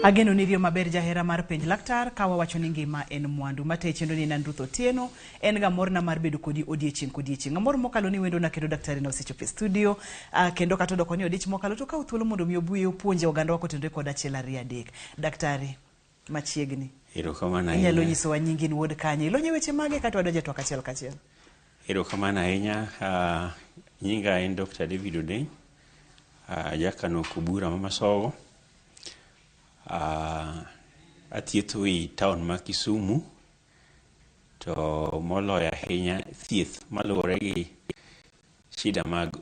Ageno ni riyo maber jahera mar penj laktar ka wawacho ni ngima en mwandu. Mate chenro ni en Ruth Otieno, en ga morna mar bedo kodi odiechieng' kodiechieng'. Amor mokalo ni wendona kendo daktari na osechopo e studio, kendo kata odoko ni odich mokalo to kawo thuolo mondo mi obuye opuonje ogandawa kotenore kod achiel ariyo adek. Daktari, machiegni. Erokamano Inyalo ahinya. nyisowa nyingi in wuod kanye, ilonyo e weche mage kata wadonjo e twak achiel kachiel. Erokamano ahinya. Nyinga en Dr. David Odeny. Jakano Kubura ma Masogo. Athietho e town ma Kisumu. To moloyo ahinya thieth maluwore gi shida mag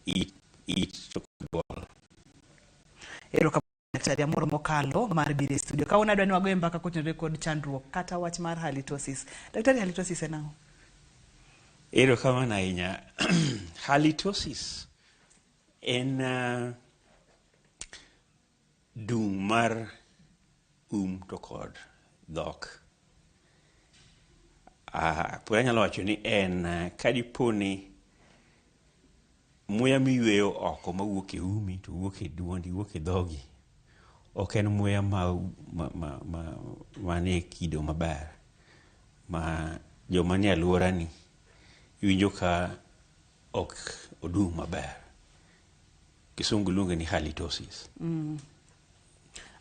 it, it to kod duol. Erokamano daktari, amor mokalo mar biro e studio. Kawuono adwa ni wagoye mbaka kotenore kod chandruok kata wach mar halitosis. Daktari, halitosis en ang'o? Erokamano ahinya. Halitosis en dung' mar to kod dhok. Pod anyalo wacho ni en kadipo ni muya miyweyo oko mawuok e umi to wuok e duondi, wuok e dhogi, ok en muya manie kido maber ma joma nie alworani winjo ka ok odung' maber. Kisungu luonge ni halitosis.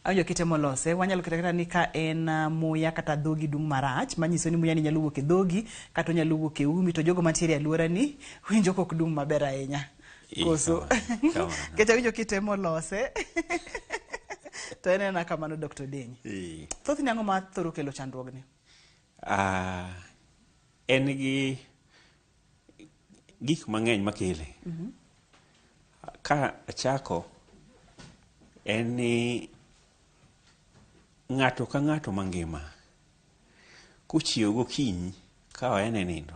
Awinjo kitemo lose, wanyalo kete kata ni ka en muya kata dhogi dung' marach, manyiso ni muya ni nyalo wuok e dhogi kata onyalo wuok e umi to jogo mantiere e alworani winjo kok dung' maber ahinya. Koso? Kamano. Nikech awinjo kitemo lose to en ena kamano Dr. Odeny. Thothne ang'o ma thoro kelo chandruogni? En gi gik mang'eny makele. Ka achako, en ni ng'ato ka ng'ato mangima kochiew gokinyi ka oa e nindo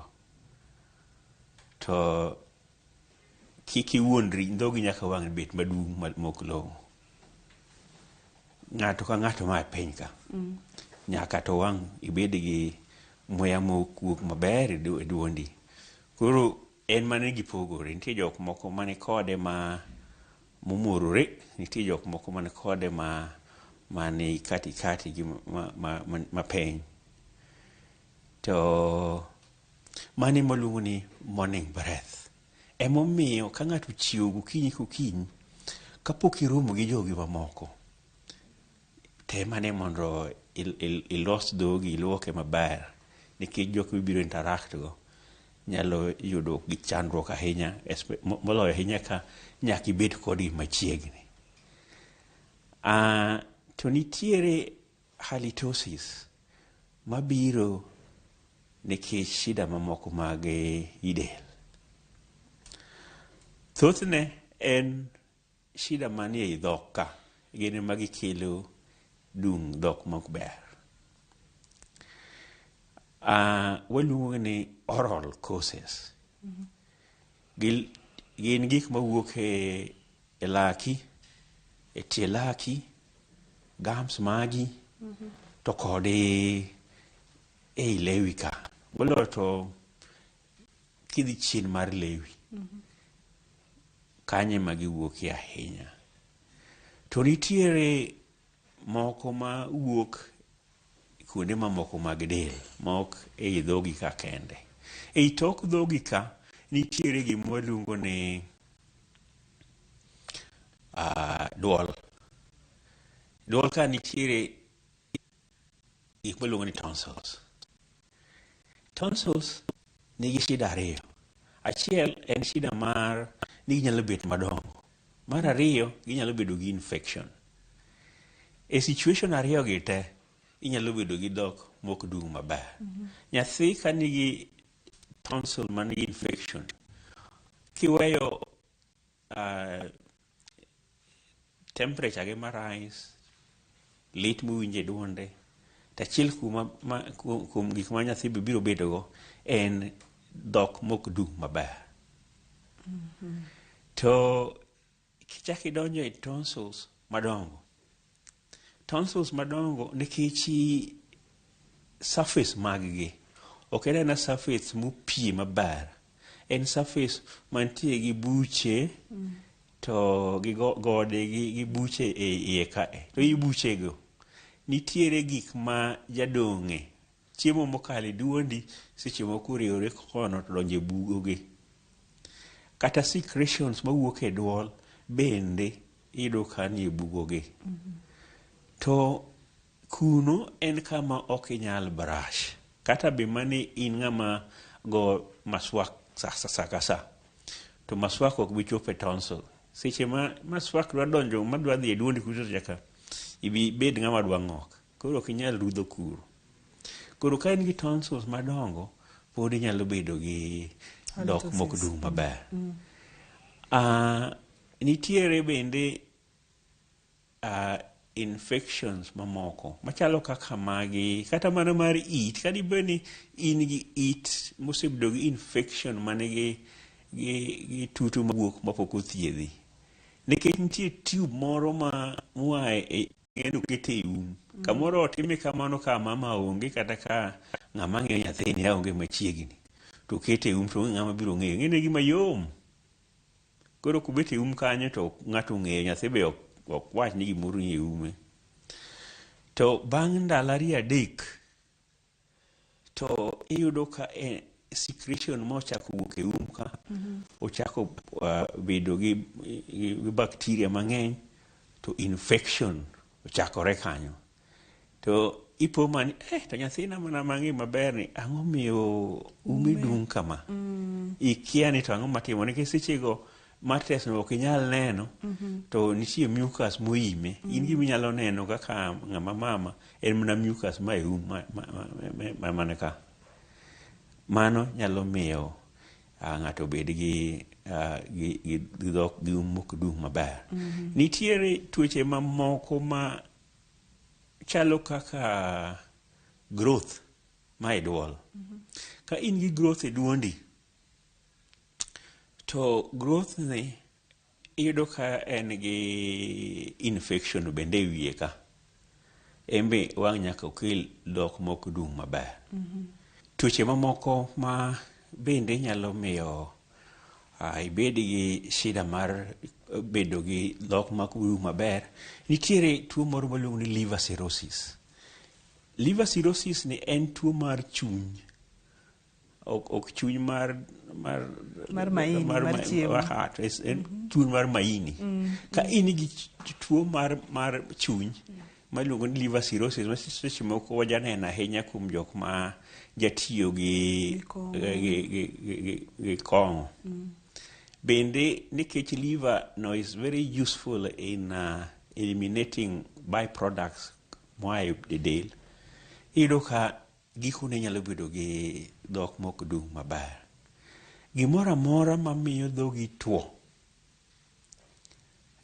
to kik iwuondri, dhogi nyaka wang' bed maduong' mok long'o. Ng'ato ka ng'ato ma e piny ka nyaka to wang' ibed gi muya mowuok maber e duondi. Koro en mana ni gipogore. Nitie jok moko mani kode ma momorore, nitie jok moko mani kode ma mani katikati gi ma piny. To mano ema waluongo ni morning breath. Emomiyo ka ng'ato ochiew gokinyi kokinyi, kapok iromo gi jogi mamoko, tem ane mondo ilos dhogi, iluoke maber, nikech jok mibiro interact go nyalo yudo gi chandruok ahinya, moloyo ahinya ka nyaka ibed kodgi machiegni. To nitiere halitosis mabiro nikech shida mamoko mag i del. Thothne en shida manie i dhok ka, gin ema gikelo dung' dhok mok ber. Waluongo ni oral causes. Gin gik mawuok e laki, e tie laki, gums magi, to kod ei lewi ka. Moloyo to kidhi chien mar lewi, kanyo ema giwuokie ahinya. To nitiere moko ma wuok kuonde mamoko mag del ma ok ei dhogi ka kende. Ei tok dhogi ka nitiere gima waluongo ni duol. Duol ka nitiere gik miluongo ni tonsils. Tonsils nigi shida ariyo. Achiel en shida mar ni ginyalo bet madongo. Mar ariyo, ginyalo bedo gi infection. E situation ariyo gi te, inyalo bedo gi dhok mok dung' maber. Nyathi ka nigi tonsil man gi infection, kiweyo temperature ge ma rise, lit mowinjo e duonde, to achiel kuom gik ma nyathi be biro bedo go en dhok mok dung' maber. To kichak idonjo e tonsils madongo, tonsils madongo nikech surface mag gi ok en aena surface mopie maber, en surface mantie gi buche. To gi gode gi buche e iye kae. To i buchego nitiere gik ma jadong'e chiemo mokalo e duondi seche moko oriwore kono to donjo e bugogi. Kata secretions mawuok e duol bende iyudo ka nie bugogi. To kuno en kama ok inyal brush. Kata be mani in ng'ama go maswak sa ka sa. To maswak ok bi chopo e tonsil. Seche ma maswak dwa donjo madwa dhi e duondi kucho chaka ibi bed ng'ama dwa ng'ok. Koro ok inyal rudho kuro. Koro ka in gi tonsils madongo, pod inyalo bedo gi dok mok dung' maber. Nitiere bende infections mamoko machalo kaka magi kata mana mar it kadibed ni in gi it mosebedo gi infection manigi gi tutu mawuok mapok othiedhi nikech nitie tube moro ma moa e ng'endo kete e um kamoro otime kamano ka mama onge kata ka ng'ama ng'iyo nyathini aonge machiegni to kete e um to onge ng'ama biro ng'eyo ng'ene gima yom. Koro kobet e um kanyo to ng'ato ong'eyo nyathi be ok wach ni gimoro ni e ume. To bang' ndalo ariyo adek to iyudo ka secretion ma ochako wuok e um ka ochako bedo gi bacteria mang'eny to infection ochakore kanyo. To ipo mani to nyathina mana mang'e maber ni ang'o miyo ume dung' kama. Ikia ni to ang'o matimo nikech sechego matres no ok inyal neno to nitie mucus moime. In gima inyalo neno kaka ng'ama mama en mana mucus ma e um ma mana ka. Mano nyalo miyo ng'ato obed gi dhok gi um mok dung' maber. Nitiere tuoche mamoko ma chalo kaka growth ma e duol. Ka in gi growth e duondi, to growth ni iyudo ka en gi infection bende e wiye ka. En be wang' nyaka okel dhok mok dung' maber. Tuoche mamoko ma bende nyalo miyo ibed gi shida mar bedo gi dhok mak dung' maber, nitiere tuo moro miluongo ni liver cirrhosis. Liver cirrhosis ni en tuo mar chuny. Ok chuny mar maini, mar chiemo. Heart, en chuny mar maini. Ka in gi tuo mar chuny miluongo ni liver cirrhosis, ma seche moko wajaneno ahinya kuom jok ma jatiyo gi kong'o. Bende nikech liver no is very useful in eliminating byproducts moa e del, iyudo ka gikone nyalo bedo gi dhok mok dung' maber. Gimoro amora mamiyo dhogi tuo,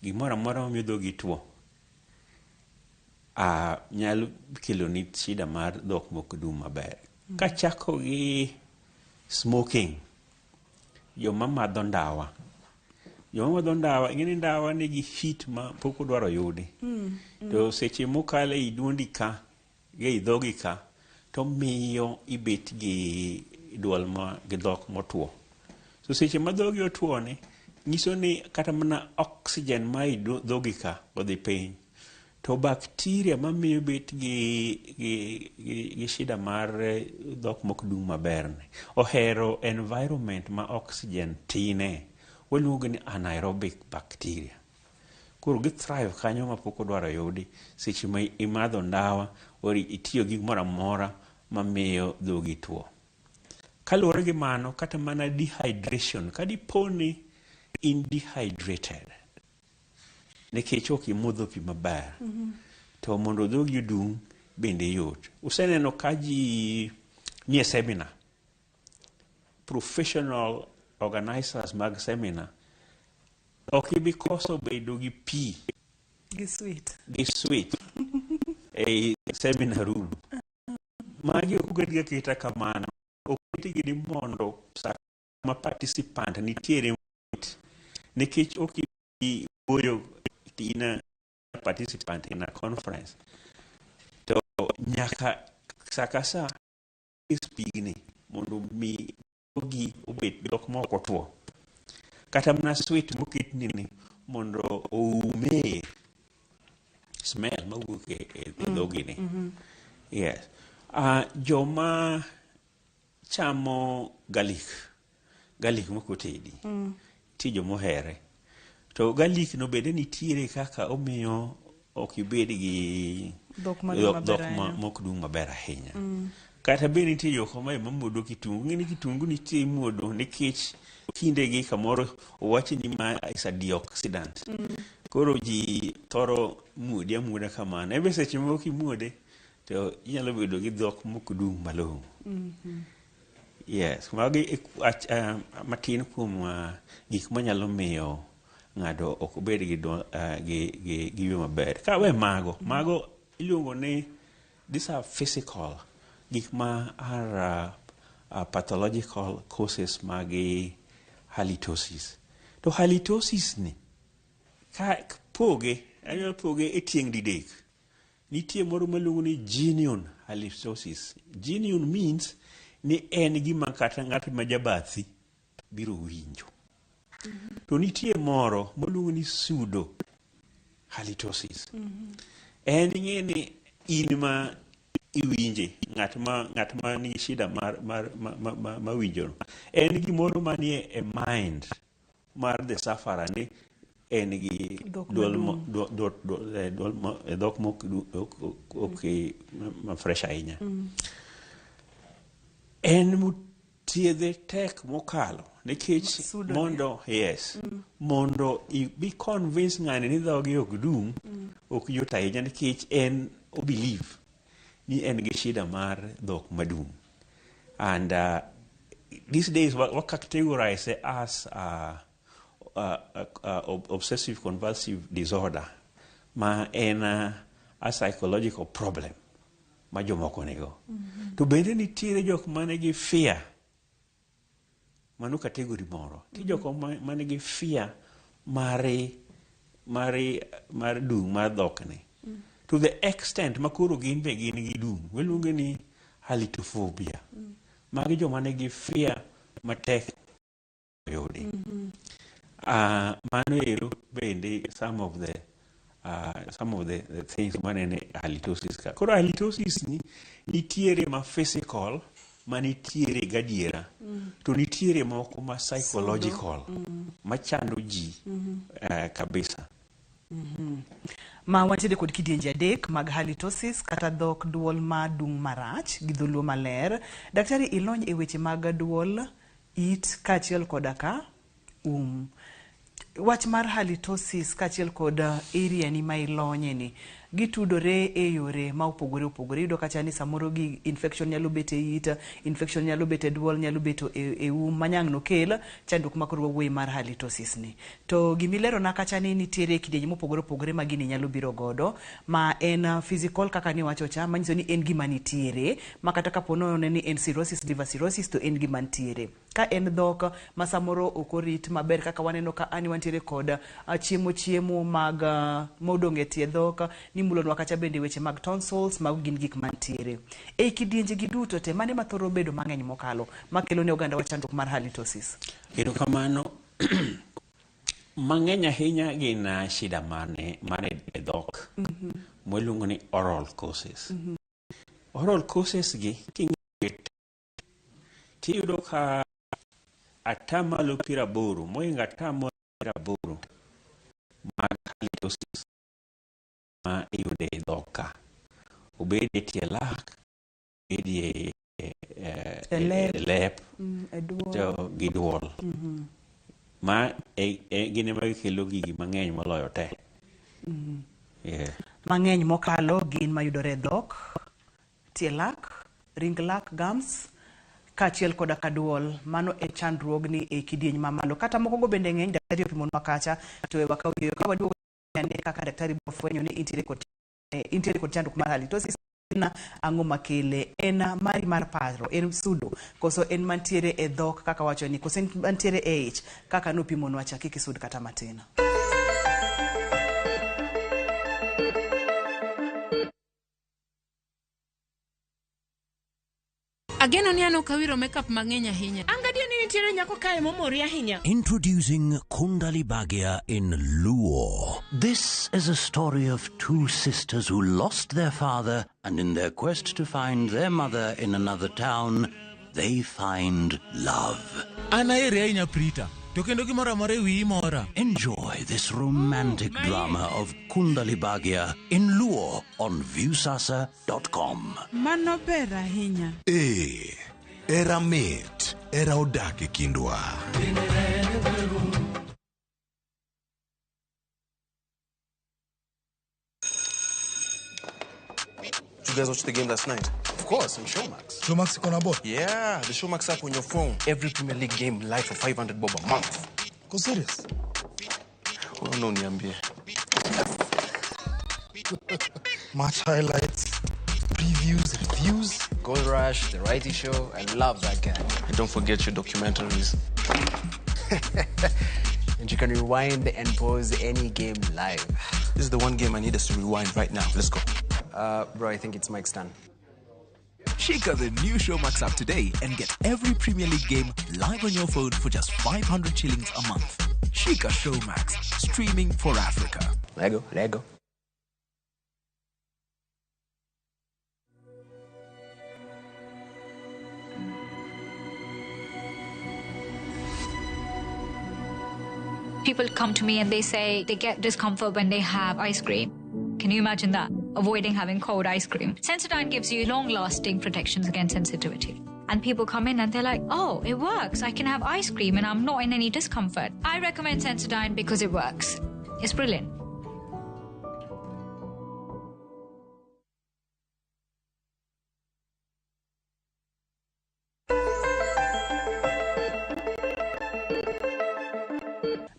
gimoro amora mamiyo dhogi tuo nyalo keloni shida mar dhok mok dung' maber. Kachako gi smoking, joma madho ndawa. Joma madho ndawa, ing'e ni ndawa nigi heat ma pok odwaro yudi. To seche mokalo ei duondi ka, gi ei dhogi ka, to miyo ibet gi duol ma gi dhok motuo. So seche ma dhogi otuo ni, nyiso ni kata mana oxygen ma ei dhogi ka odhi piny. To bacteria mamiyo ibet gi shida mar dhok mok dung' maber ni, ohero environment ma oxygen tine. Waluongo ni anaerobic bacteria. Koro gi thrive kanyo ma pok odwaro yudi seche ma imadho ndawa or itiyo gi gimoro amora mamiyo dhogi tuo. Kaluwore gi mano, kata mana dehydration, ka dipo ni in dehydrated nikech ok imodho pi maber, to mondo dhogi odung' bende yot. Useneno ka ji nie seminar, professional organizers mag seminar, ok ibi koso bedo gi pi gi sweet, gi sweet ei seminar room. Magi ok oketgi aketa kamano, oketgi ni mondo sama participant nitiere nikech ok ibi wuoyo in a participant in a conference, to nyaka sa ka sa pigni mondo mi dhogi obed dhok mok otuo. Kata mana sweet moketni ni mondo oume smell mawuok e dhogini. Yes. Joma chamo garlic, garlic mokotedi, nitie jomohere. To garlic no bende nitiere kaka omiyo ok ibed gi Dhok madung' maber dhok ahinya. mok dung' maber ahinya. Kata be nitie jok ma mamuodo kitungu. Ing'e ni kitungu nitie imuodo nikech kindegi kamoro owachi ni ma is a deoxidant. Koro ji thoro muode amuoda kamano. En be seche moko kimuode to inyalo bedo gi dhok mok dung' malong'o. Yes, magi e matin kuom gik manyalo miyo ng'ato ok bed gi gi yweyo maber. Ka we mago, mago iluongo ni these are physical gik ma are pathological causes magi halitosis. To halitosis ni ka poge, anyalo poge e tieng' didek. Nitie moro maluongo ni genuine halitosis. Genuine means ni en gima kata ng'at ma jabathi biro winjo. To nitie moro maluongo ni pseudo halitosis. En ing'e ni in ma iwinje, ng'at ma nigi shida mar ma winjo no. En gimoro manie e mind mar the sufferer ni en gi Dhok duol madung'. duol dhok mok ok ma fresh ahinya. En thiedhe tek mokalo nikech Pseudo ni. Mondo yes mondo i be convince ng'ani ni dhoge ok dung' ok yot ahinya nikech en o believe ni en gi shida mar dhok madung', and these days wa categorize it as obsessive compulsive disorder, ma en a psychological problem ma jomoko nigo. To bende nitiere jok manigi fear, mano category moro. Nitie jok manigi fear mar dung' mar dhokni to the extent ma koro gin be gin gi dung', waluonge ni halitophobia. Magi joma nigi fear matek oyudi. Mano ero bende some of the things manene halitosis ka. Koro halitosis ni nitiere ma physical manitiere gadiera, to nitiere moko ma psychological machando ji kabisa. Ma wantiere kod kidienje adek mag halitosis kata dhok duol madung' marach gi dholuo maler. Daktari, ilony e weche mag duol, it kaachiel koda ka um. Wach mar halitosis kaachiel kod area ni ma ilonye ni gitudore e yore ma opogore opogore. Iyudo kacha ni samoro gi infection nyalo bet e it, infection nyalo bet e duol, nyalo bet e um manyang' nokel chandruok ma koro wawuoye mar halitosis ni. To gimilerona kacha ni nitiere kidienje mopogore opogore ma gini nyalo biro godo, ma en physical kaka niwacho cha, manyiso ni en gima nitiere ma kata kapo nono ni en cirrhosis, liver cirrhosis, to en gima nitiere. Ka en dhok ma samoro ok orit maber kaka waneno ka ani wantiere kod chiemo mag modong' e tie dhok nimulonwa kacha, bende weche mag tonsils, mago gin gik mantiere ei kidienje gi duto te. Mane mathoro bedo mang'eny mokalo makelo ne oganda wa chandruok mar halitosis? Erokamano. Mang'eny ahinya gin shida mane e dhok mwaluongo ni oral causes. Oral causes gi king'iyo tiyudo ka 80%, mohingo 80% mag halitosis ma iyudo e dhok ka, obed e tie lak, obed E lep. e lep E duol. To gi duol ma gin ema gikelo gigi mang'eny moloyo te. Yeah. Mang'eny mokalo gin mayudore e dhok, tie lak, ring lak, gums, kaachiel koda ka duol. Mano e chandruogni e kidieny mamalo. Kata moko go bende ng'eny, daktari opimonwa kacha, to we wakaw yueyo. Ka waduogo ane kaka daktari biro fwenyo ni intiere kod chandruok mar halitosis na ang'o makele, en mari mar paro, en pseudo koso en mantiere e dhok kaka wacho ni, koso en mantiere e ich kaka nopimonwa cha. Kik isud kata matin. Ageno ni an ok awiro makeup mang'eny ahinya. An gadier ni nitiere nyako kae momori ahinya. Introducing Kundali Bhagya in Luo. This is a story of two sisters who lost their father, and in their quest to find their mother in another town, they find love. An ahere ahinya Prita, to kendo gimoro amora e wiyi mora. Enjoy this romantic drama of Kundali Bhagya in Luo on Viusasa.com. Mano ber ahinya. Ee, era mit, era odak e kindwa. Did you guys watch the game last night? Of course, on Showmax. Showmax iko na ball? Yeah, the Showmax app on your phone. Every Premier League game live for 500 bob a month. Ko serious? Oh, no, niambie. Match highlights, previews, reviews. Gold Rush, The Righty Show. I love that guy. And don't forget your documentaries. And you can rewind and pause any game live. This is the one game I need us to rewind right now. Let's go. Bro, I think it's Mike's turn. Shika the new Showmax app today and get every Premier League game live on your phone for just 500 shillings a month. Shika Showmax, streaming for Africa. Lego, Lego. People come to me and they say they get discomfort when they have ice cream. Can you imagine that? Avoiding having cold ice cream. Sensodyne gives you long-lasting protections against sensitivity. And people come in and they're like, oh, it works. I can have ice cream and I'm not in any discomfort. I recommend Sensodyne because it works. It's brilliant.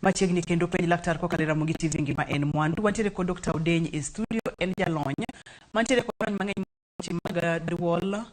Machiegni kendo penj laktar kokalo e Ramogi TV ngima en mwandu. Wantiere kod Dr. Odeny e studio, en jalony mantiere kod lony mang'eny weche mag duol,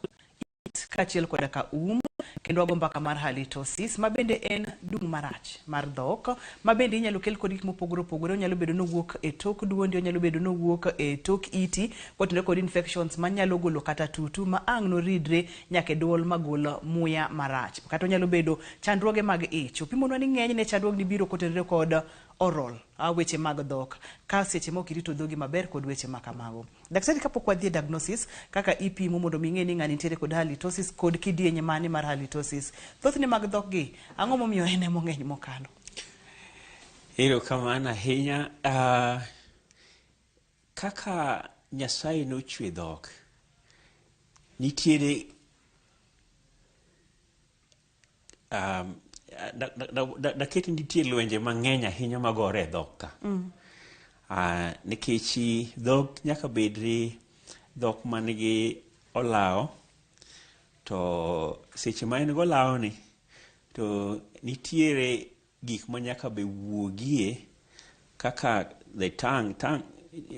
it kaachiel koda ka um, kendo wago mbaka mar halitosis ma bende en dung' marach mar dhok ma bende inyalo kel kod gik mopogore opogore. Onyalo bedo nowuok e tok duondi, onyalo bedo nowuok e tok iti kotenore kod infections manyalo golo kata tutu ma ang' noridre nyaka e duol magol muya marach. Kata onyalo bedo chandruoge mag ich. Opimonwa ni ng'enyne chandruogni biro kotenore kod oral, weche mag dhok, ka seche mok irito dhogi maber kod weche ma kamago. Daktari, kapok wadhi e diagnosis, kaka ipimo mondo mi ing'e ni ng'ani nitiere kod halitosis kod kidienye mane mar halitosis, thothne mag dhok gi, ang'o momiyo en ema ong'eny mokalo? Erokamano ahinya. Kaka Nyasaye nochwe dhok, nitiere daket nitie lwenje mang'eny ahinya magore e dhok ka. Nikech dhok nyaka bedre dhok manigi olawo, to seche ma en go ni to nitiere gik ma nyaka be wuogie kaka the tongue, tongue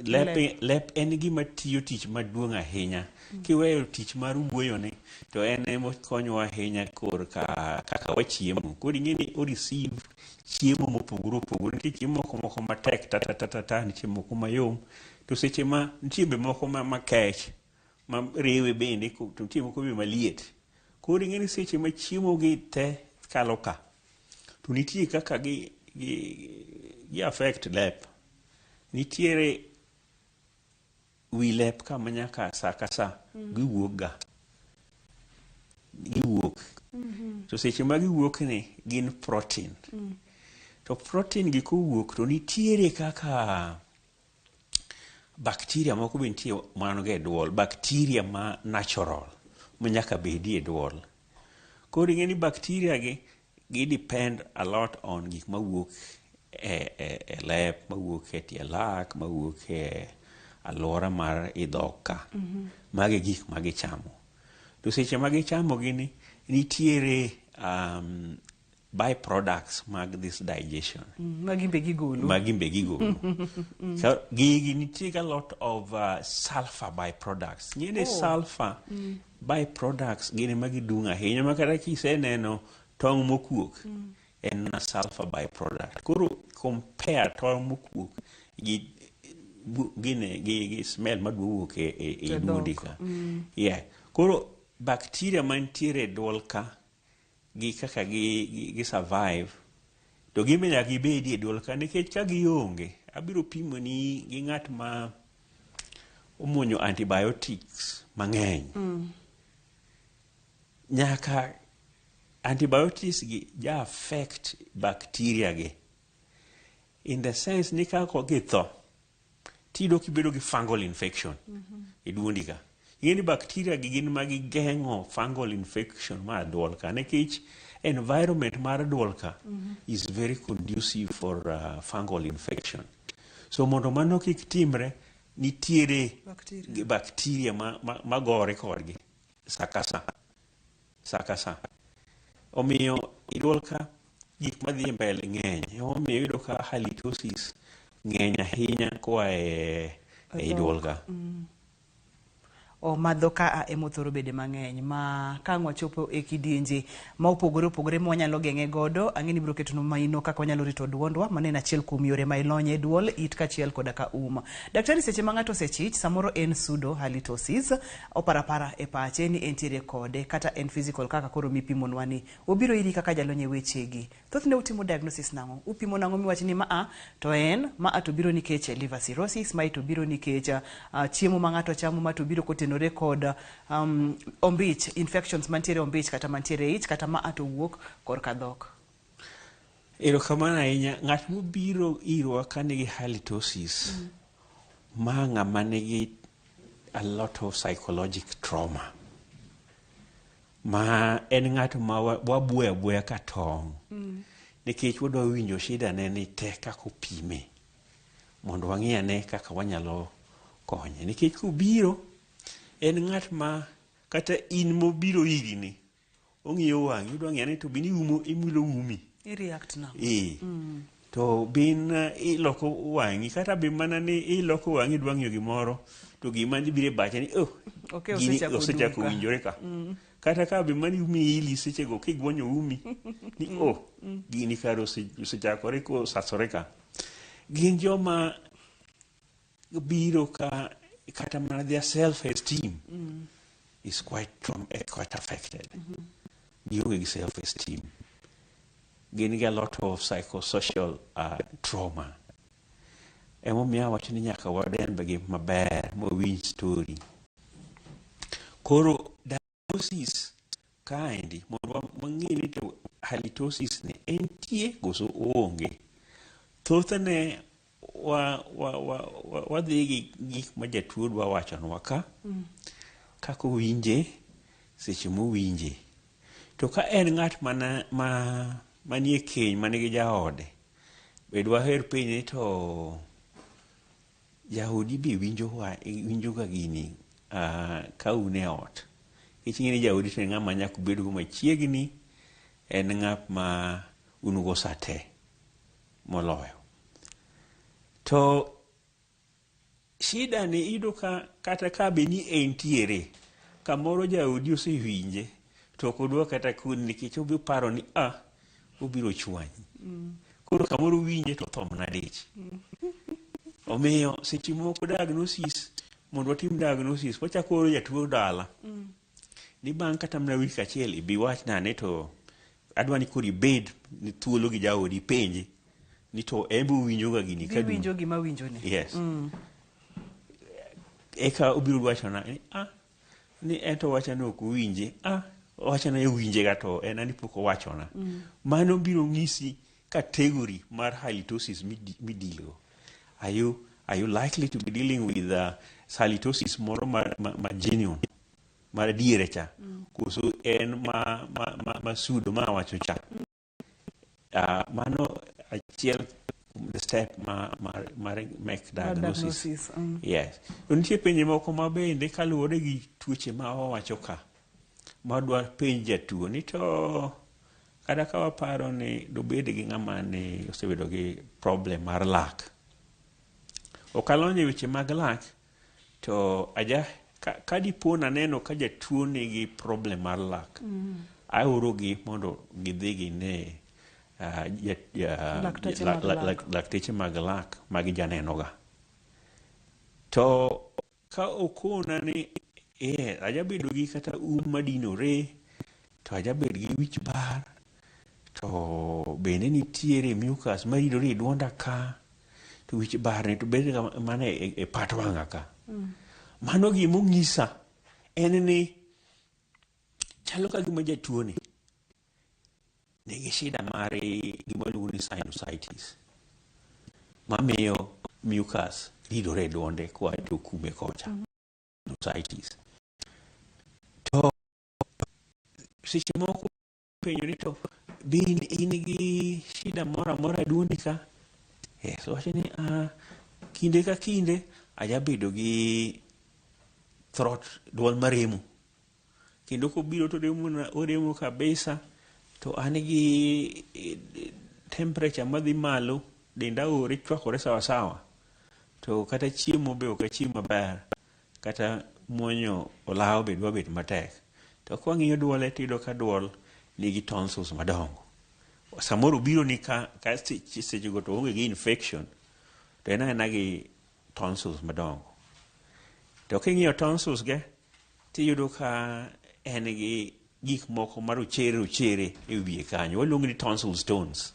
lep, Lep. lep en gima tiyo tich maduong' ahinya. Kiweyo tich mar wuoyoni to en ema okonyowa ahinya korka kaka wachiemo. Koro ing'e ni o receive chiemo mopogore opogore. Nitie chiemo moko moko matek ta ta ta ta ta, nitie moko mayom. To seche ma nitie be moko ma makech ma rewe bende, to nitie moko be maliet. Koro ing'e ni seche ma chiemo gi te kalo ka, to nitie kaka gi affect lep. Nitiere wi lep kama nyaka sa ka sa giwuok ga. Giwuok. To seche ma giwuok ni gin protein. To protein gi kowuok to nitiere kaka bacteria moko be nitie man ga e duol, bacteria ma natural ma nyaka bedie e duol. Koro ing'e ni bacteria gi depend a lot on gik mawuok e lep, mawuok e tie lak, mawuok e alwora mar i dhok ka. Magi gik ma gichamo. To seche ma gichamo gini, nitiere byproducts mag this digestion. Ma gin be gigolo. Ma gin be gigolo. So, gigi nitie ga lot of sulfur byproducts. Ng'e ni Oh. sulfur byproducts gin ema gidung' ahinya ma kata kiseneno tong' mokuok en na sulfur byproduct. Koro compare tong' mokuok gi gine gi smell maduo wuok e E duondi dhok. ka. Yeah. Koro Bacteria mantiere e duol ka gi kaka gi survive to gin be nyaka gibedi e duol ka nikech ka gionge abiro pimo ni gi ng'at ma omuonyo antibiotics mang'eny. Nyaka antibiotics gi ja affect bacteria gi in the sense ni ka githo tiyudo kibedo gi fungal infection e duondi ka. Ing'e ni bacteria gi gin ma gigeng'o fungal infection mar duol ka nikech environment mar duol ka is very conducive for fungal infection. So mondo mano kik timre, nitiere Bacteria. Bacteria ma gore kodgi sa ka sa. Sa ka sa. Omiyo e duol ka gik madhi e mbele ng'eny. Emomiyo iyudo ka halitosis ng'eny ahinya koa e duol ka. O madho ka ema othoro bede mang'eny ma ka ang' wachopo e kidienje ma opogore opogore ma wanyalo geng'e godo. Ang'e ni ibiro ketonwa maino kaka wanyalo rito duondwa. Mano en achiel kuom yore ma ilonye duol, it kaachiel koda ka um. Daktari, seche ma ng'ato osechich, samoro en pseudo halitosis, oparapara e pache ni entiere kode, kata en physical kaka koro mipimonwa ni obiro iri kaka jalony e wechegi. Thothne utimo diagnosis nang'o? Upimo nang'o miwach ni maa to en maa to biro nikech liver cirrhosis, mae to biro nikech chiemo ma ng'ato chamo, ma to biro kotenore kod ombich, infections mantiere ombich kata mantiere e ich, kata maa to wuok korka dhok? Erokamano ahinya. Ng'at mobiro irwa ka nigi halitosis, ma ng'ama nigi a lot of psychologic trauma. Ma en ng'at ma wabuoyo abuoya ka tong'. Nikech wadwa winjo shida ne ni te kaka opime. Mondo wang'i ane kaka wanyalo konye. Nikech kobiro, en ng'at ma kata in mobiro iri ni, ong'iyo wang'i, odwa ng'iyo ni to bin iumo, imulo umi. I react nang'o? Ee. To bin iloko wang'i, kata bin mana ni iloko wang'i idwa ng'iyo gimoro, to gima dhi biro e pache ni, oh, Okay, gini osechako osechako dum ka. Winjore ka. Kata ka be mana umi ili sechego kigwonyo umi, ni oh, gini kare osechakore kosasore ka. Gin joma biro ka kata mana their self esteem is quite affected. Gionge gi self esteem. Gin gi a lot of psychosocial trauma. Emomiyo awacho ni nyaka wadembgi maber mawinj story. Koro diagnosis kaendi mondo wang'e ni to halitosis ni entie koso oonge. Thothne wadhi gi gik ma jatuo dwa wachonwa ka, kaka owinje, seche mowinje. To ka en ng'at mana ma manie keny manigi jaode, be dwaher penje ni to jaodi be winjo winjo ga gini ka un e ot. Nikech ing'e ni jaodi to en ng'ama nyaka ubedgo machiegni, en ng'at ma un go sa te moloyo. To shida ni iyudo ka kata ka be ni entiere, kamoro jaodi osewinje, to ok odwa kata koni nikech obiro paro ni ah, obiro chwanyi. Koro kamoro winje to otho mana dich. Omiyo seche moko diagnosis, mondo watim diagnosis, wachako oro jatuo dala. Ni bang' kata mana wik achiel ibi wachna ni to adwa ni koro ibed ni thuolo gi jaodi ipenje ni to en be owinjo ga gini ka dum. Giwinjo gima winjo ni. Yes. Eka obiro wachona ni ah, ni en to owacho ni ok owinje. Ah, owacho ni owinje ga to en ani pok owachona. Mano biro ng'isi category mar halitosis mideal go. Are you likely to be dealing with halitosis moro ma genuine, mar adiere cha, koso en ma pseudo ma awacho cha? Mano achiel kuom the step ma mar make diagnosis. Diagnosis. Yes. To nitie penje moko ma bende kaluwore gi tuoche ma wawacho ka, ma dwa penj jatuo ni to kata ka waparo ni dobed gi ng'ama ni osebedo gi problem mar lak. Ok alony e weche mag lak, to aja ka dipo naneno ka jatuo nigi problem mar lak, aoro gi mondo gidhi gine Lakteche mag lak. Lakteche mag lak ma gijaneno ga. To ka okona ni Ajabedo gi kata um madinore, to ajabedo gi wich bar, to bende nitiere mucus maridore e duonda ka, to wich bar ni to bedo ga mana e pat wang'a ka. Mano gimong'isa en ni chalo ka gima jatuo ni nigi shida mar gima iluongo ni sinusitis mamiyo mucus ridore e duonde koa e tok ume kocha. Sinusitis. To seche moko penjo ni to be in gi shida moro amora e duondi ka? Yes, wacho ni kinde ka kinde ajabedo gi throat duol maremo. Kendo kobiro to oremo kabisa to an gi temperature madhi malo, denda oore chwakore sawa sawa. To kata chiemo be ok achiem maber, kata muonyo olawo be dwa bet matek. To kwang'iyo duole tiyudo ka duol nigi tonsils madongo. Samoro obiro ni ka sechego to oonge gi infection, to en aena gi tonsils madongo. To king'iyo tonsils ge, tiyudo ka en gi gik moko marochere rochere e wiye kanyo. Waluongo ni tonsil stones.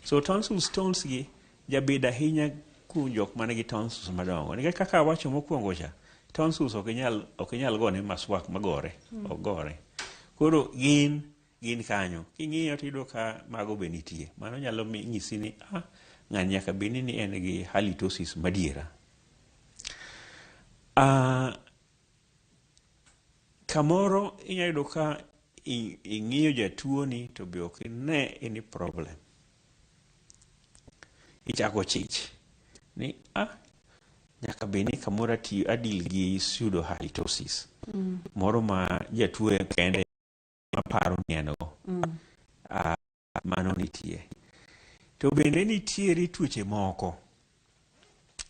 So tonsil stones gi jabedo ahinya kuom jok man gi tonsils madongo. Nikech kaka awacho mokwongo cha, tonsils ok inyal gone maswak magore, ok gore. Koro gin kanyo. King'iyo tiyudo ka mago be nitie. Mano nyalo nyisi ni ng'ani nyaka bed ni en gi halitosis madiera. Kamoro inyalo yudo ka ing'iyo jatuo ni to be ok ine any problem. Ichako chich ni nyaka bed ni kamoro adil gi pseudo halitosis. Moro ma jatuo kende maparo ni en go. Mano nitie. To bende nitiere tuoche moko.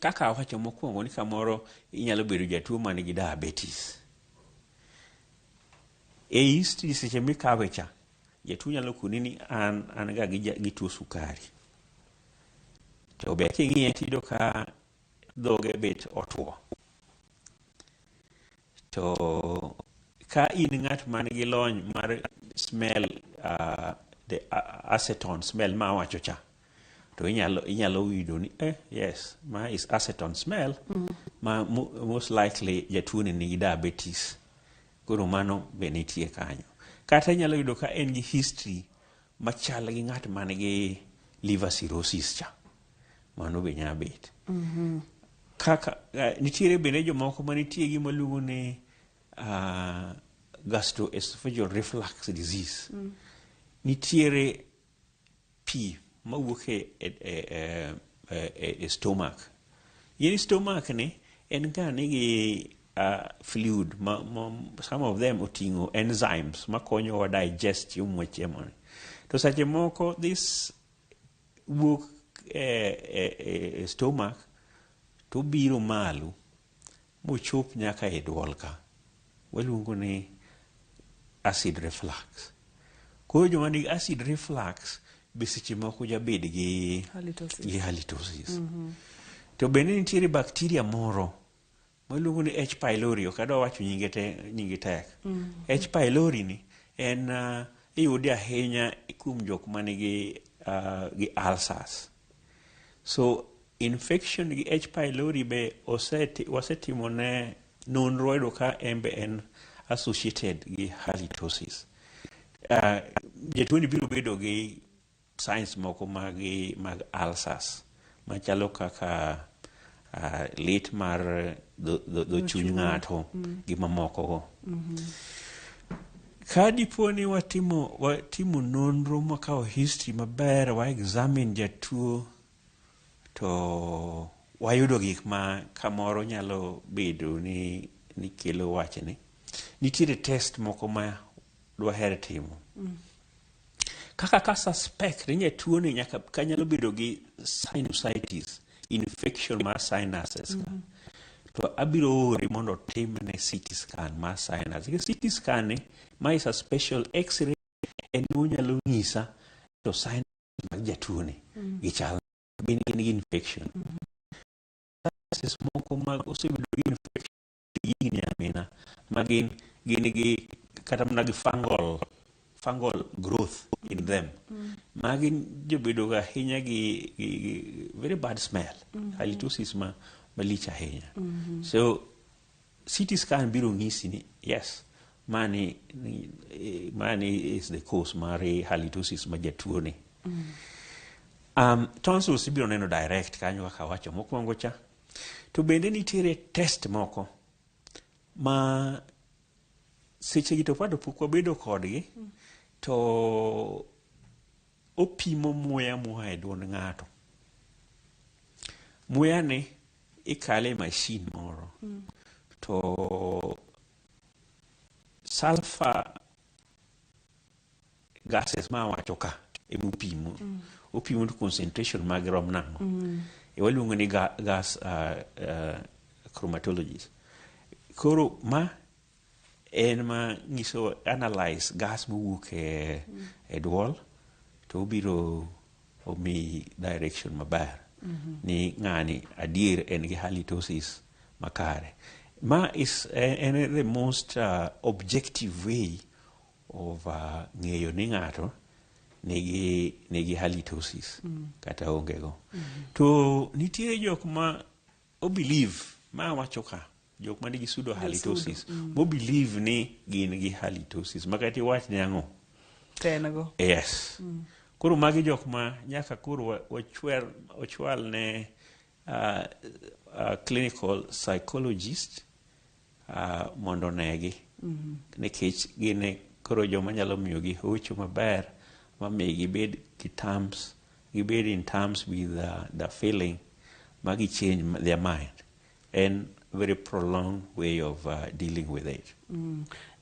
Kaka awacho mokwongo ni kamoro inyalo bedo jatuo man gi diabetes. E history seche mikawe cha, jatuo nyalo koni ni an ga gi tuo sukari. To be king'iye tiyudo ka dhoge bet otwo. To ka in ng'at man gi lony mar smell, the acetone smell ma awacho cha, to inyalo yudo ni yes, ma is acetone smell, ma most likely jatuo ni nigi diabetes. Koro mano be nitie kanyo. Kata inyalo yudo ka en gi history machal gi ng'at man gi liver cirrhosis cha. Mano be nyalo bet. Kaka nitiere bende jomoko manitie gi maluongo ni gastroesophageal reflux disease. Nitiere pi mawuok e stomach. Yeni stomach ni en ga nigi fluid ma some of them oting'o enzymes makonyowa digest chiemo mwachiemo ni. To seche moko this wuok e stomach to biro malo mochop nyaka e duol ka. Waluongo ni acid reflux. Koro joma nigi acid reflux be seche moko jabed gi halitosis. To bende nitiere bacteria moro maluongo ni H. pylori, ok adwa wacho nyinge tek. H. pylori ni en iyude ahinya kuom jok manigi gi ulcers. So infection gi H. pylori be wasetimo ne nonro yudo ka en be en associated gi halitosis. Jatuo ni biro bedo gi signs moko mag ulcers machalo kaka lit mar dho chuny ng'ato gi mamoko go. Ka dipo ni watimo nonro makawo history maber, wa examine jatuo to wayudo gik ma kamoro nyalo bedo ni kelo wachni. Nitiere test moko ma dwaher timo. Kaka ka suspect ni jatuo ni nyaka ka nyalo bedo gi sinusitis, infection mar sinuses ka. To abiro ore mondo otimne CT scan mar sinus. Nikech CT scan ni, ma is a special x-ray en onyalo nyisa to sinus mag jatuo ni gichal gin gi infection. Sinuses moko mag osebedo gi infection higni amina. Ma gin gi kata mana gi fungal growth in them. Magi jobedo ga ahinya gi very bad smell. Halitosis ma malich ahinya. So CT scan biro ng'isi ni yes, mani is the cause mar halitosis ma jatuo ni. Tonsils ibiro neno direct kanyo kaka wacho mokwongo cha. To bende nitiere test moko ma seche gi to bado pok wabedo kodgi, to opimo muya moa e duond ng'ato. Muya ni ikale e machine moro. To sulfur gases ma wacho ka emopimo. Opimo to concentration mag rom nang'o. E waluongo ni gas chromatologist. Koro ma en ma nyiso analyze gas mowuok e duol to obiro omi direction maber. Ni ng'ani adier en gi halitosis makare. Ma is en the most objective way of ng'eyo ni ng'ato nigi halitosis kata onge go. To nitiere jok ma obelieve ma wacho ka jok ma nigi pseudo halitosis mo believe ni gin gi halitosis makati wach ni ang'o tenago. Yes. Koro magi jok ma nyaka koro ochwal ne clinical psychologist mondo onegi. Nikech gin koro joma nyalo miyogi hocho maber ma mi gibed gi terms, gibed in terms with the feeling ma gi change their mind. En very prolonged way of dealing with it.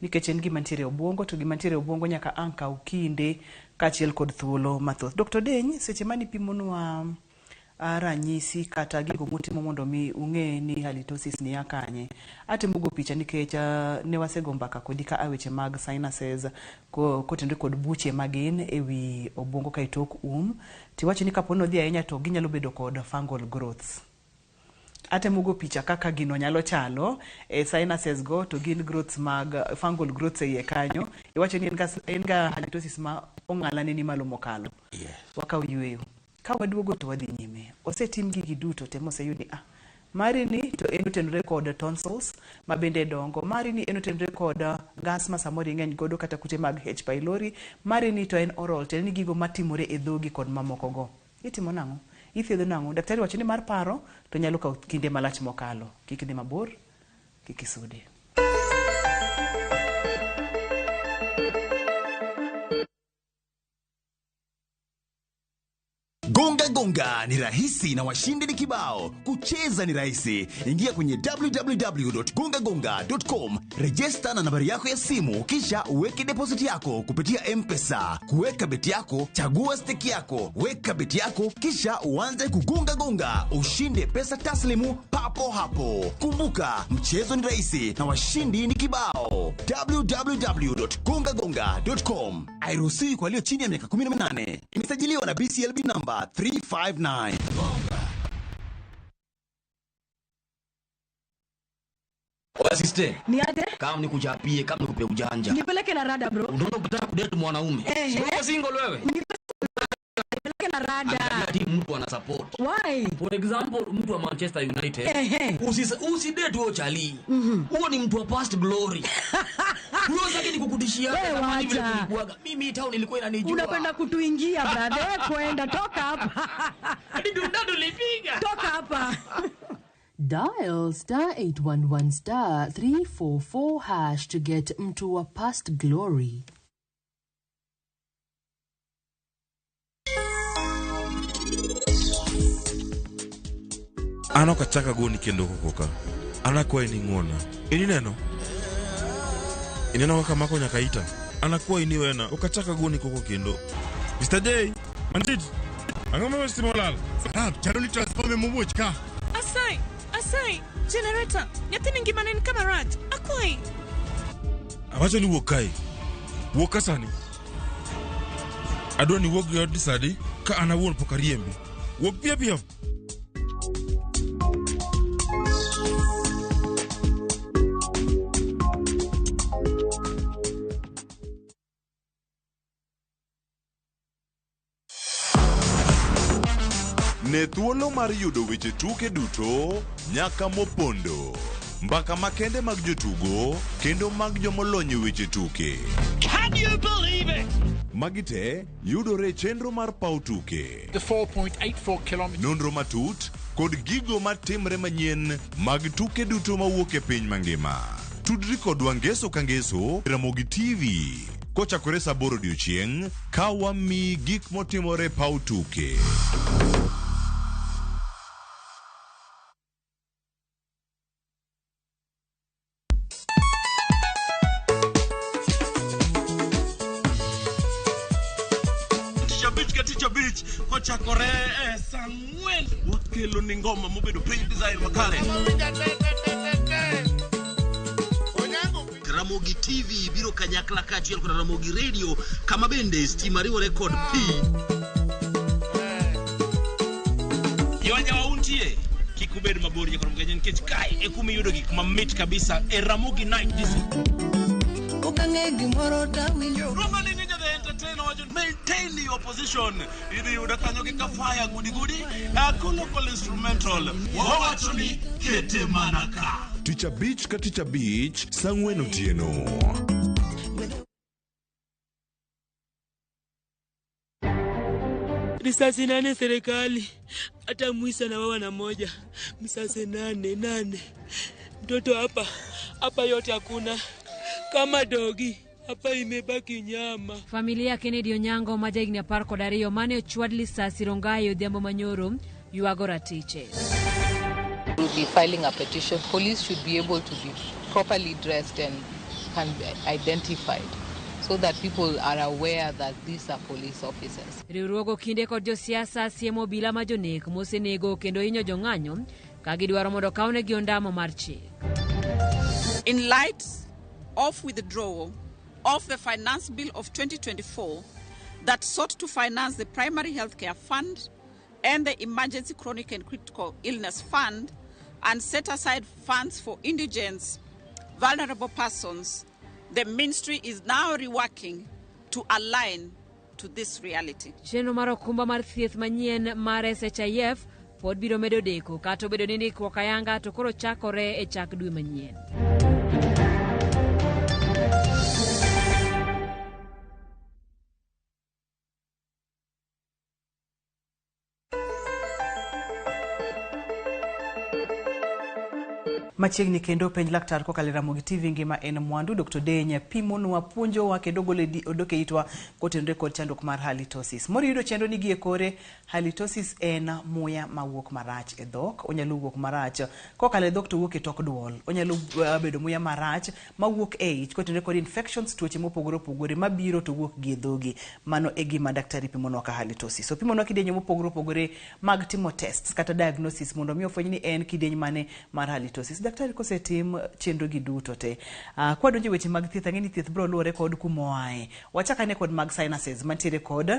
Nikech en gima nitiere e obwongo, to gima nitiere e obwongo nyaka ang' kaw kinde kaachiel kod thuolo mathoth. Dr. Deny, seche mane ipimonwa ranyisi kata gigo mutimo mondo mi ung'e ni halitosis ni ya kanye, atemo go picha nikech ne wasego mbaka kodi ka a weche mag sinuses kotenore kod buche magin ewi obwongo ka tok tiwacho ni kapo ni odhi ahinya to ginyalo bedo kod fungal growths. Atemo go picha kaka gino nyalo chalo e sinuses go to gin growths mag fungal growths e iye kanyo. Iwacho ni en ga halitosis ma ong'ala ne ni malo mokalo. Yes. Wakaw yueyo. Ka waduogo to wadhi nyime. Osetim gigi duto te moseyud ni mari ni to en otenore kod tonsils ma bende dongo. Mari ni en otenore kod gas ma samoro ing'eny godo kata kute mag H pylori. Mari ni to en oral, tiende ni gigo matimore e dhogi kod mamoko go. Itimo nang'o? Ithiedho nang'o? Daktari wacho ni mar paro to nyalo kawo kinde malach mokalo. Kik idhi mabor, kik isude. Gonga Gonga ni rahisi na washindi ni kibao. Kucheza ni rahisi. Ingia kwenye www.gongagonga.com, rejesta na nambari yako ya simu, kisha uweke deposit yako kupitia M-Pesa. Kuweka beti yako, chagua stake yako, weka beti yako, kisha uanze kugonga gonga, ushinde pesa taslimu papo hapo. Kumbuka, mchezo ni rahisi na washindi ni kibao. www.gongagonga.com. Hairuhusiwi kwa walio chini ya miaka 18. Imesajiliwa na BCLB number 359. Assistant. Ni aje? Kama nikuchapie, kama nikupe ujanja. Nipeleke na rada bro. Unaona ukitaka kudate mwanaume. Uko single wewe? Nipeleke na rada. Angalia timu mtu ana support. Why? For example, mtu wa Manchester United. Usidate huo chali. Huo ni mtu wa past glory. Huo sasa ni kukutishia zamani vile kulikuwaga. Mimi town ilikuwa inanijua. Unapenda kutuingia brother, kwenda toka hapa. Hadi dundadu lipiga. Toka hapa. Dial star 811 star 344 hash to get mtu wa past glory. An ok achak agoni kendo koko ka. An akwayi ni ing'wona. In ineno? Ineno kaka mako nyaka ita? An akwayi ni wena, ok achak agoni koko kendo. Mr. J, Mantit, ang'o momiyo stima olal? Chalo ni transformer momuoch ka. Asai, asai, generator, nyathini ngimane ni kama rach. Akwayi. Awacho ni wuog kae. Wuog ka sani. Adwa ni iwuog e odni sani ka an awuon pok ariembi. Wuog piyo piyo. Ne thuolo mar yudo weche tuke duto nyaka mopondo. Mbaka makende mag jotugo kendo mag jomolony e weche tuke. Can you believe it? Magi te yudore e chenro mar paw tuke. The 4.84 kilometers. Nonro matut kod gigo matimre manyien mag tuke duto mawuok e piny mangima. Tudri kodwa ngeso ka ngeso Ramogi TV kochakore saa 8 odiochieng' ka wamiyi gik motimore e paw tuke. Tich abich ka tich abich kochakore e saa ang'wen wakelo ni ngoma mobedo piny design makare. Ramogi TV biro kanyakla kaachiel kod Ramogi Radio kama bende stima riwore kod pi. Yoja untie kik ubed mabor nyaka Ramogi nikech kae e kuma iyudo gik mamit kabisa e Ramogi Night Disco. Okang'e gimoro tawinjo. Roma ni Ninja the Entertainer wacho maintain your position. Idhi yudo kanyo gi kafaya gudi gudi. Local instrumental. Wawacho ni kete mana ka. Tich abich ka tich abich saa 4 otieno. Risasi nane serikali, hata Mwisa na wawa na moja, misasi nane nane. Mtoto hapa hapa yote hakuna, kama dogi hapa imebaki nyama. Familia Kennedy Onyango ma jahigni 12 mane ochwad lisasi Rongai odhiambo manyoro ywago ratiche. We'll be filing a petition. Police should be able to be properly dressed and can be identified so that people are aware that these are police officers. Riwruogo kinde kod josiasa siemo obila ma jonek mosenego kendo hinyo jong'anyo ka gidwaro mondo kawnegi ondamo mar chik. In light of withdrawal of the Finance Bill of 2024 that sought to finance the Primary Healthcare Fund and the Emergency Chronic and Critical Illness Fund and set aside funds for indigents, vulnerable persons, the ministry is now reworking to align to this reality. Chenro mar okumba mar thieth manyien mar SHIF pod biro medo deko kata obedo ni ndikruok ayanga to koro chakore e chak dwe manyien. Machiegni kendo penj laktar kokalo e Ramogi TV ngima en mwandu. Dr. Denya pimonwa, puonjowa kendo golo odok e itwa kotenore kod chandruok mar halitosis. Moro yudo chenro ni gi e kore, halitosis en muya mawuok marach e dhok. Onyalo wuok marach kokalo e dhok to wuok e tok duol. Onyalo bedo muya marach mawuok e ich kotenore kod infections, tuoche mopogore opogore mabiro to wuok gi e dhogi. Mano e gima daktari pimonwa ka halitosis. Opimonwa kidienje mopogore opogore mag timo tests kata diagnosis mondo mi ofweny ni en kidieny mane mar halitosis. Daktari kosetim chenro gi duto te. Kwadonjo e weche mag thieth, ang'e ni thieth biro luwore kod kumoae. Wachak ane kod mag sinuses mantiere kod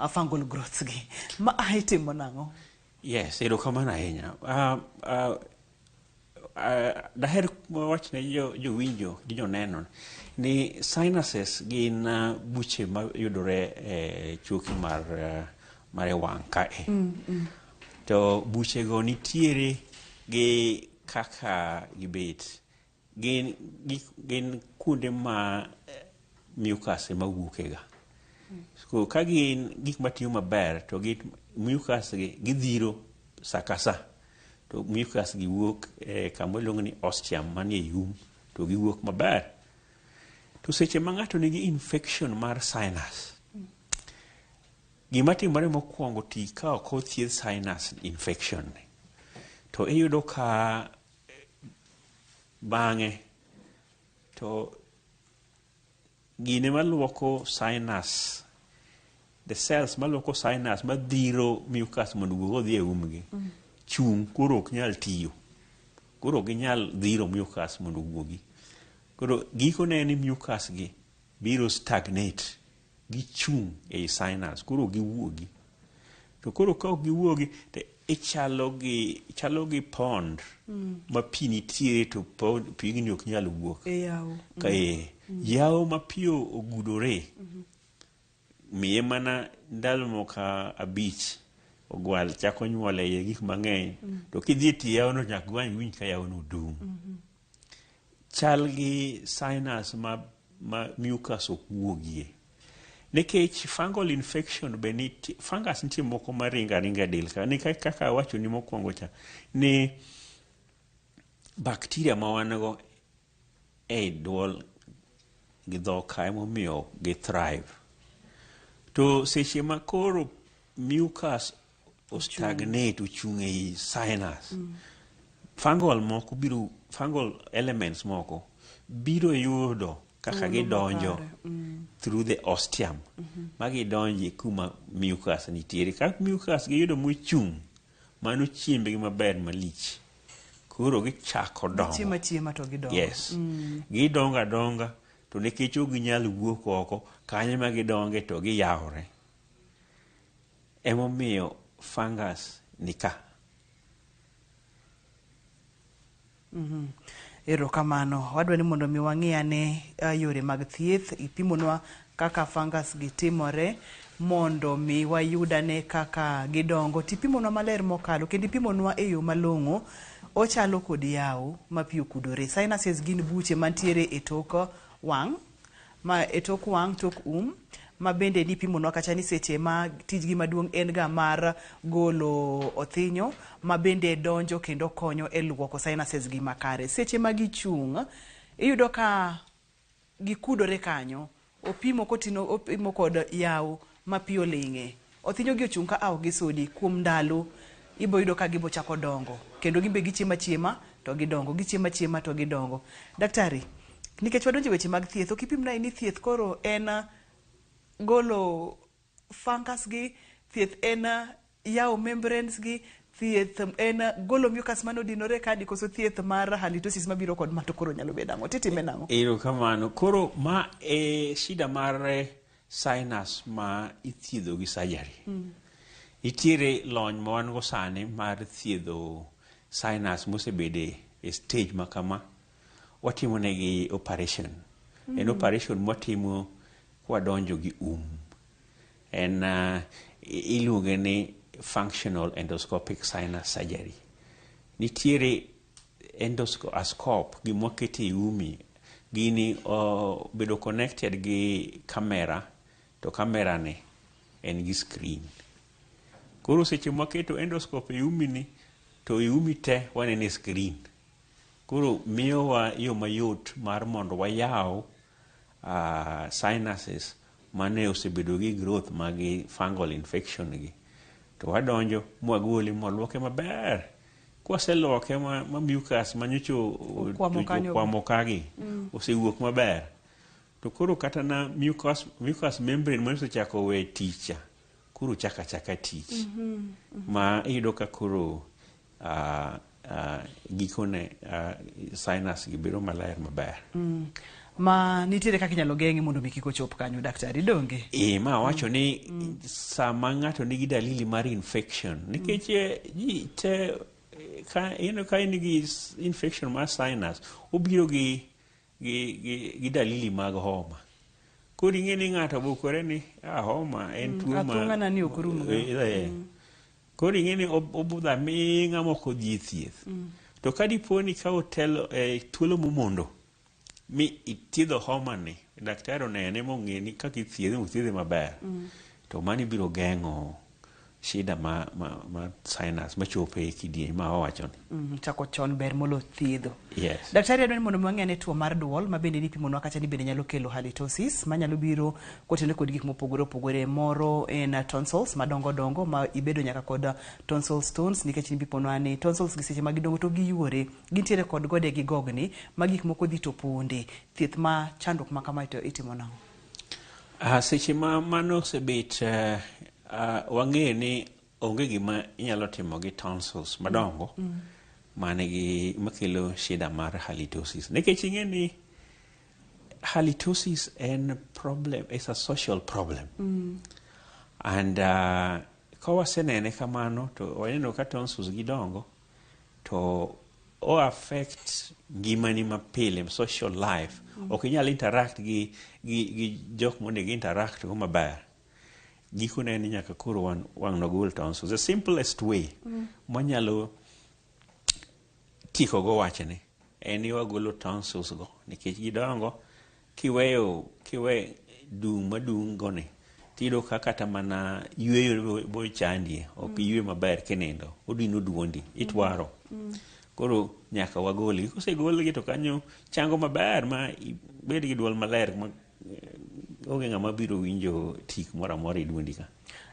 fungal growths gi. Ma itimo nang'o? Yes, erokamano ahinya. Daher wach ne jowinjo gi joneno ni sinuses gin buche mayudore e choke mar e wang' kae. To buchego nitiere gi kaka gibet. Gin kuonde ma mucus ema wuokega. So, ka gin gik matiyo maber to mucus gi gidhiro sa ka sa. To mucus gi wuok kama iluongo ni ostium manie um to giwuok maber. To seche ma ng'ato nigi infection mar sinus, gima timore mokwongo ti ka ok othiedh sinus infection ni, to iyudo ka bang'e to gine maluoko sinus, the cells maluoko sinus madhiro mucus mondo owuog odhi e umgi, chung' koro ok nyal tiyo. Koro ok ginyal dhiro mucus mondo owuogi. Koro gikone ni mucus gi biro stagnate, gichung' ei sinus, koro giwuogi. To koro ka ok giwuogi, to ichalo gi pond ma pi nitiere to pigni ok nyal wuok. Ka yawo ma pi ogudore, miye mana ndalo moko 5 Ogwal chako nyuol e iye gik mang'eny. To kidhi e tie yawono nyaka iwinj winj ka yawono dum. Chal gi sinus ma mucus ok wuogie. Nikech fungal infection be nitie, fungus nitie moko maringo aringa e del ka. Ni kaka awachoni mokwongo cha, ni bacteria ma wan go ei duol gi dhok ka emomiyo gi thrive. To seche ma koro mucus o stagnate, ochung' ei sinus, fungal moko biro, fungal elements moko biro yudo kaka gidonjo through the ostium, ma gidonji kuma mucus nitiere. Ka mucus giyudo mochung', mano chiembgi maber malich. Koro gichako dongo. Chiemo achiema to gidongo. Yes. Gidongo adonga, to nikech ok ginyal wuok oko, kanyo ma gidonge to giyawore. Emomiyo fungus ni ka. Erokamano. Wadwa ni mondo mi wang'i ane yore mag thieth, ipimonwa kaka fungus gi timore mondo mi wayud ane kaka gidongo. Tipimonwa maler mokalo kendo ipimonwa e yo malong'o. Ochalo kod yawo ma pi okudore. Sinuses gin buche mantiere e tok wang', ma e tok wang', tok ma bende nipimonwa kacha ni seche ma tijgi maduong' en ga mar golo othinyo ma bende donjo kendo konyo e luoko sinuses gi makare. Seche ma gichung', iyudo ka gikudore kanyo, opimo kotino, opimo kod yawo ma pi oling'e. Othinyo gi ochung' ka ok gisudi kuom ndalo, ibo yudo ka gibo chako dongo. Kendo gimbe gichiemo achiema to gidongo, gichiemo achiema to gidongo. Daktari, nikech wadonjo e weche mag thieth, ok ipimna ni thieth koro en golo fungus gi, thieth en yawo membranes gi, thieth en golo mucus mane odinore kadi, koso thieth mar halitosis mabiro kod ma to koro nyalo bedo ang'o? Titime nang'o? Erokamano. Koro ma e shida mar sinus ma ithiedho gi surgery. Nitiere lony ma wan go sani mar thiedho sinus mosebede e stage ma kama. Watimo negi operation. En operation mwatimo kwadonjo gi En iluonge ni functional endoscopic sinus surgery. Nitiere endoscope gimwakete e umi. Gini obedo connected gi camera, to camera ni en gi screen. Koro seche mwaketo endoscope e umi ni, to e umi te wanene screen. Koro miyowa yo mayot mar mondo wayaw sinuses mane osebedo gi growth magi fungal infection gi. To wadonjo mwagole mwaluoke maber. Kwaseluoke ma mucus manyocha okwamo kagi, osewuok maber. To koro kata na mucus membrane mane osechako we tich cha, koro chaka achaka tich. Ma iyudo ka koro gikone sinus gi bedo maler maber. Ma nitiere kaka inyalo geng'e mondo mi kik ochop kanyo, daktari, donge? Ma wacho ni sama ng'ato nigi dalili mar infection, nikech ji te ka in gi infection mar sinus, obiro gi dalili mag homa. Koro ing'e ni ng'ato bukore ni homa en tuo ma athung'a ni ok rum ga. Koro ing'e ni obudho aming'a mok odhi e thieth. To ka dipo ni ka otelo thuolo momondo mi ithiedho homa ni, daktari onene mong'e ni kaka ithiedhe mothiedhe maber, to mano biro geng'o shida ma sinus machopo e kidieny ma wawacho ni. Chako chon ber molo thiedho. Yes. Daktari adwaro ni mondo wang'e ane tuo mar duol ma bende nipimonwa kacha ni bende nyalo kelo halitosis manyalo biro kotenore kod gik mopogore opogore. Moro en tonsils madongo dongo ma ibedo nyaka kod tonsil stones, nikech nipimonwa ni tonsils gi seche ma gidongo to giyuore, gintiere kod gode gi gogni ma gik moko dhi to ponde. Thieth ma chandruok ma kamae to itimo nang'o? Seche ma mano osebet, wang'eyo ni onge gima inyalo timo gi tonsils madongo manigi makelo shida mar halitosis. Nikech ing'e ni halitosis en problem, it's a social problem. And ka wasenene kamano to waneno ka tonsils gidongo to o affect ngimani mapile, social life. Ok inyal interact gi jok monego interact go maber. Gikone en ni nyaka koro wan wang' nogol tonsils. The simplest way mwanyalo tieko go wachni en ni wagolo tonsils go nikech gidongo kiweyo kiwe dung' madung' go ni tiyudo ka kata mana yweyo bo chandie ok ywe maber kinindo odino duondi itwaro. Koro nyaka wagolgi kosegolgi to kanyo chango maber ma ibed gi duol maler ma onge ng'ama biro winjo tik moro amora e duondi ka.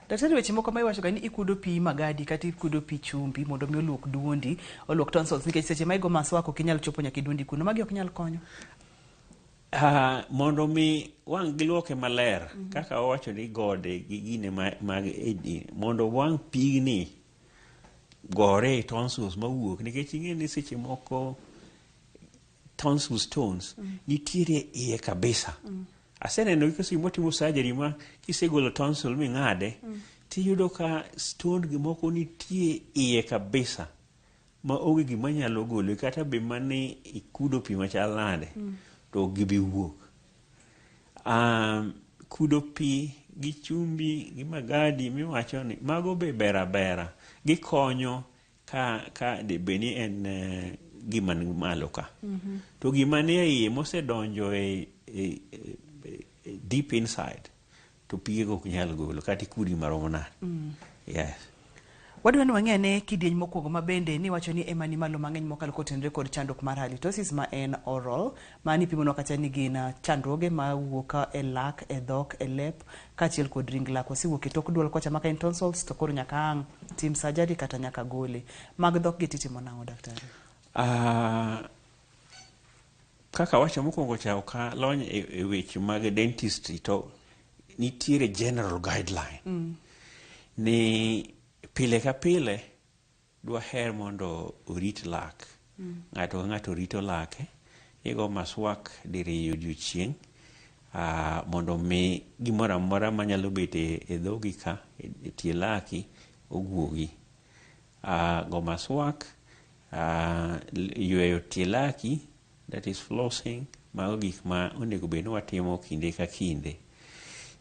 Daktari weche moko ma iwacho ga ni ikudo pi magadi kata ikudo pi chumbi mondo mi oluok duondi, oluok tonsils nikech seche ma igo maswak ok inyal chopo nyaka e duondi kuno. Magi ok nyal konyo. Mondo mi wang' giluoke maler kaka wawacho ni gode gi gine mag mondo wang' pigni gore e tonsils mawuok nikech ing'e ni seche moko tonsil stones nitiere iye kabisa. Aseneno gi kose motimo surgery ma kisegolo tonsil ming'ade tiyudo ka stone gi moko nitie iye kabisa ma onge gima nyalo golo kata be mane ikudo pi machal nade to ok gibi wuok. Kudo pi gi chumbi gi magadi miwacho ni mago be ber abera gikonyo ka de bed ni en gima ni malo ka. To gima ni e iye mosedonjo e deep inside to pigego ok nyal golo kata ikudi maromo nade. Yes. Wadwa ni wang'e ane kidieny mokwongo ma bende niwacho ni ema ni malo mang'eny mokalo kotenore kod chandruok mar halitosis ma en oral ma nipimonwa kacha ni gin chandruoge mawuok e lak, e dhok, e lep kaachiel kod ring lak. Wasewuok e tok duol kocha ma ka en tonsils to koro nyaka ang' tim surgery kata nyaka gole. Mag dhok gi titimo nang'o daktari? Kaka awacho mokwongo cha ok alony e weche mag dentistry to nitiere general guideline ni pile ka pile dwaher mondo orit lak. Ng'ato ka ng'ato rito lake, igo maswak diriyo odiochieng' mondo mi gimoro amora manyalo bet e dhogi ka e tie laki owuogi. Go maswak, yweyo tie laki that is flossing, mago gik ma onego bed ni watimo kinde ka kinde.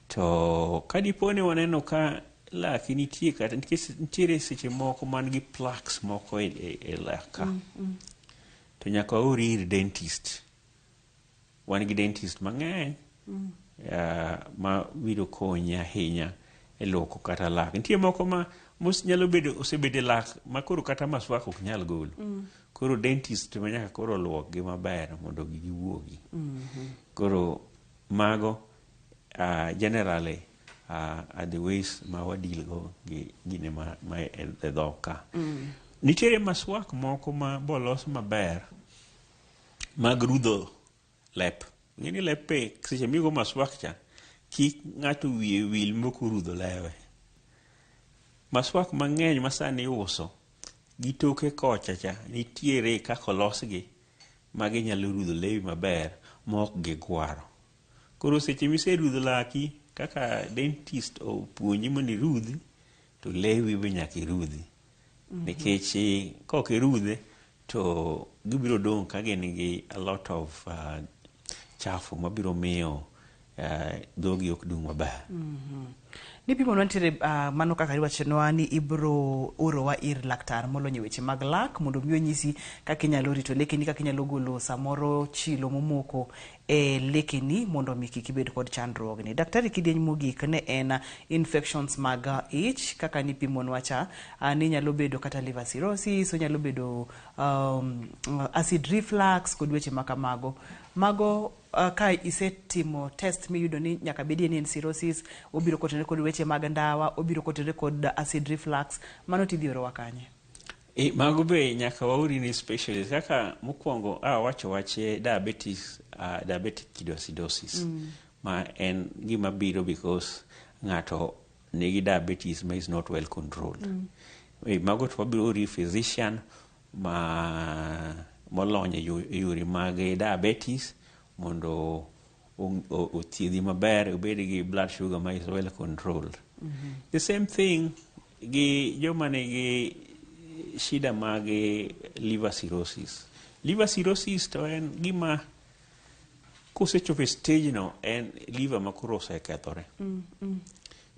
To kadipo ni waneno ka laki nitie kata nikech nitiere seche moko man gi plaques moko e lak ka to nyaka waori ir dentist. Wan gi dentist mang'eny ma biro konyi ahinya e luoko kata lak. Nitie moko ma mos nyalo bedo osebedo e lak ma koro kata maswak ok nyal golo. Koro dentist ema nyaka koro luokgi maber mondo giwuogi. Koro mago generally are the ways ma wadeal go gi gine ma e dhok ka. Nitiere maswak moko ma bolos maber mag rudho lep. Ing'e ni lep be seche migo maswak cha kik ng'ato wiye wil mok orudho lewe. Maswak mang'eny ma sani iuso gi toke kocha cha nitiere kaka olosgi ma ginyalo rudho lewi maber ma ok gigwaro. Koro seche miserudho laki kaka dentist opuonji mondo irudhi to lewi be nyaka irudhi. Nikech kok irudhe to gibiro dong' ka gin gi a lot of chafu mabiro miyo dhogi ok dung' maber. Nipimonwa nitiere mano kaka iwachonwa ni ibro orowa ir laktar molony e weche mag lak mondo mi onyisi kaka inyalo rito lekeni, kaka inyalo golo samoro chilo momoko e lekeni mondo mi kik ibed kod chandruogni. Daktari kidieny mogik ne en infections mag ich kaka nipimonwa cha ni nyalo bedo kata liver cirrhosis, onyalo bedo acid reflux kod weche makamago. Mago ka isetimo test miyudo ni nyaka bedie ni en cirrhosis, obiro kotenore kod weche mag ndawa, obiro kotenore kod acid reflux, mano tidhi orowa kanye? Mago be nyaka waori ni specialist kaka mokwongo awacho wach diabetes, diabetic ketoacidosis ma en gima biro because ng'ato nigi diabetes ma is not well controlled. Mago to wabiro ori physician ma molony e yore mag diabetes mondo othiedhi maber obed gi blood sugar ma is well controlled. The same thing gi joma nigi shida mag liver cirrhosis. Liver cirrhosis to en gima kosechopo e stage no en liver ma koro osekethore.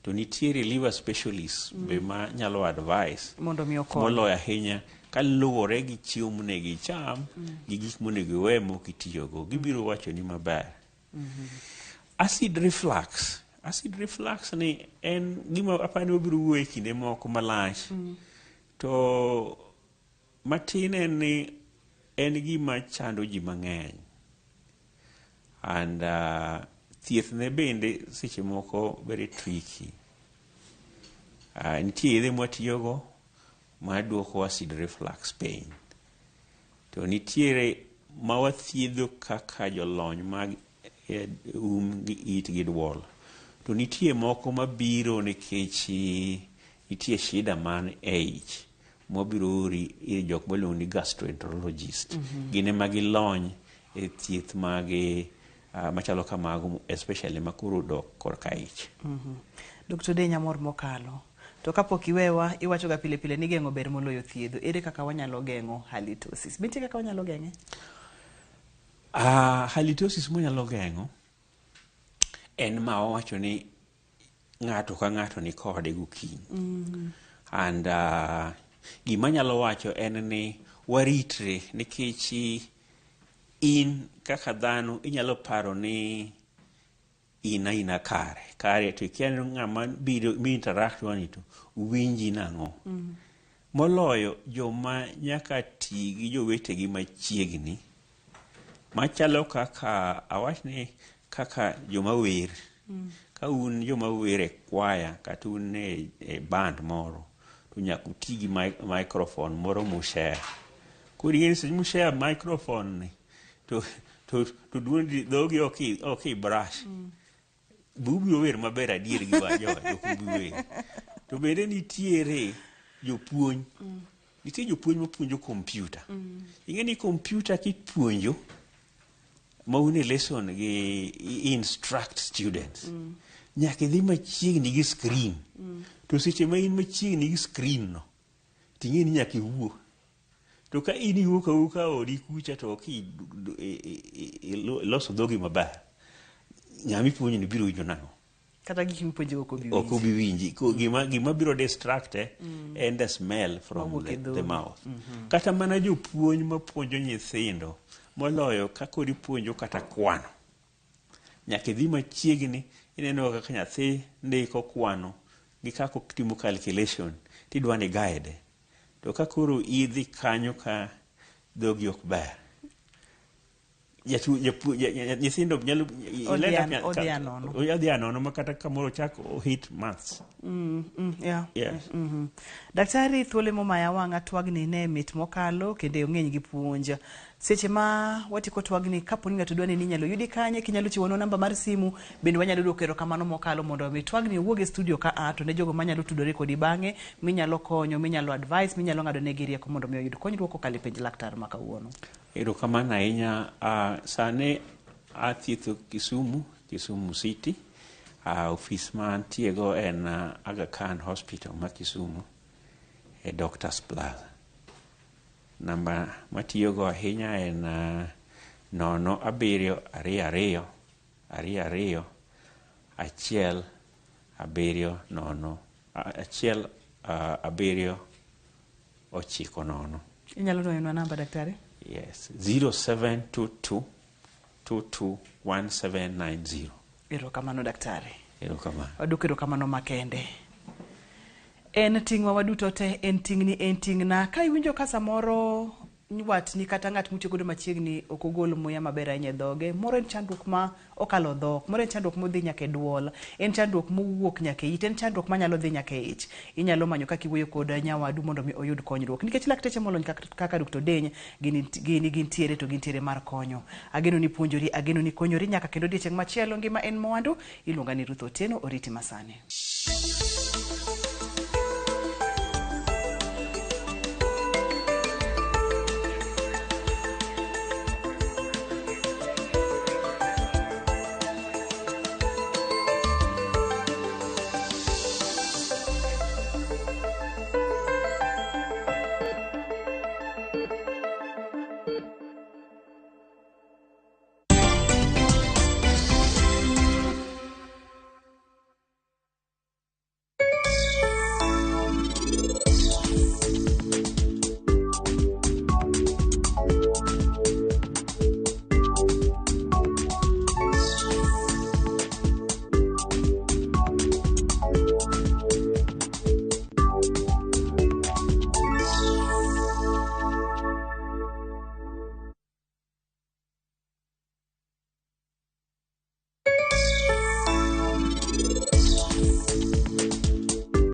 To nitiere liver specialist be ma nyalo advice mondo mi okony. Moloyo ahinya kaluwore gi chiemo monego icham gi gik monego iwe mok itiyogo. Gibiro wachoni maber. Acid reflux. Acid reflux ni en gima apani wabiro wuoye kinde moko malach. To matin en ni en gima chando ji mang'eny. And thieth ne bende seche moko very tricky. Nitie yedhe mwatiyogo maduoko acid reflux piny. To nitiere ma wathiedho kaka jolony mag um gi it gi duol. To nitie moko mabiro nikech nitie shida man e ich mwabiro ori ir jok miluongo ni gastroenterologist. Gin ema gilony e thieth mag machalo kamago, especially makoro dok korka ich. Dr. Denya mor mokalo. To kapok iwewa, iwacho ga pile pile ni geng'o ber moloyo thiedho. Ere kaka wanyalo geng'o halitosis? Be nitie kaka wanyalo geng'e? Halitosis mwanyalo geng'o en ma wawacho ni ng'ato ka ng'ato ni kode gokinyi. And gima anyalo wacho en ni waritre nikech in kaka dhano inyalo paro ni in aina kare kare to ikia ni ng'ama biro mi interact ni to winji nang'o. Moloyo joma nyaka ti gi jowetegi machiegni machalo kaka awach ni kaka joma wer. Ka un joma wer e kwaya kata un e band moro to nyaka uti gi microphone moro mushare. Koro ing'e ni seche mushare microphone ni to duondi dhogi ok i brush. Be ubiro wer maber adier gi jowa ok ubi wer. To bende nitiere jopuonj. Nitie jopuonj mapuonjo kompyuta. Ing'e ni kompyuta kipuonjo ma un e lesson gi instruct students. Nyaka idhi machiegni gi screen. To seche ma in machiegni gi screen no, ting'e ni nyaka iwuo. To ka in iwuok awuoka odi kucha to ok iloso dhogi maber, ng'ama ipuonjo ni biro winjo nang'o? Kata gik mipuonje ok obi Ok winji. obi winji. Gima biro distract en the smell from Mawuok e the dhogi. mouth. Kata mana jopuonj mapuonjo nyithindo, moloyo ka koro ipuonjo kata kwano. Nyaka idhi machiegni, ineno kaka nyathi ndiko kwano gi kaka otimo calculation, tidwa ni guide. To ka koro idhi kanyo ka dhogi ok ber, nyithindo nyalo Odhi anono. Odhi anono ma kata kamoro chak hit maths. Yes. Daktari, thuolo momaya wang'a twagni ne mit mokalo kendo ong'eny gi puonj. Seche ma watieko twagni, kapo ni ng'ato dwa neni inyalo yudi kanye, kinyalo chiwonwa namba mar simu, bende wanyalo duoko erokamano mokalo mondo mi twagni owuog e studio ka a to ne jogo manyalo tudore kodi bang'e, minyalo konyo, minyalo advice, minyalo ng'ado negi rieko mondo mi oyud konyruok kokalo e penj laktar ma kawuono. Erokamano ahinya. Sani athietho Kisumu, Kisumu City. Ofis ma antiego en Aga Khan Hospital ma Kisumu e Doctors Plaza. Namba matiyogo ahinya en 0 7 2 2 2 1 7 0 1 7 9 0. Inyalo nuoyonwa namba daktari? Yes, 0722 221790. Erokamano daktari. Erokamano. Waduoko erokamano makende. En ting'wa waduto te, en ting'ni, en ting'na. Ka iwinjo ka samoro watni kata ng'at mutiyo godo machiegni ok ogol muya maber ahinya e dhoge, moro en chandruok ma okalo dhok, moro en chandruok modhi nyaka e duol, en chandruok mowuok nyaka e it, en chandruok manyalo dhi nyaka e ich. Inyalo manyo kaka iwuoyo kod nyawadu mondo mi oyud konyruok. Nikech lakteche molony kaka Dr. Deny gin gintiere to gintiere mar konyo. Ageno ni puonjori, ageno ni konyori nyaka kendo odiechieng' machielo. Ngima en mwandu. Iluonga ni Ruth Otieno, oriti masani.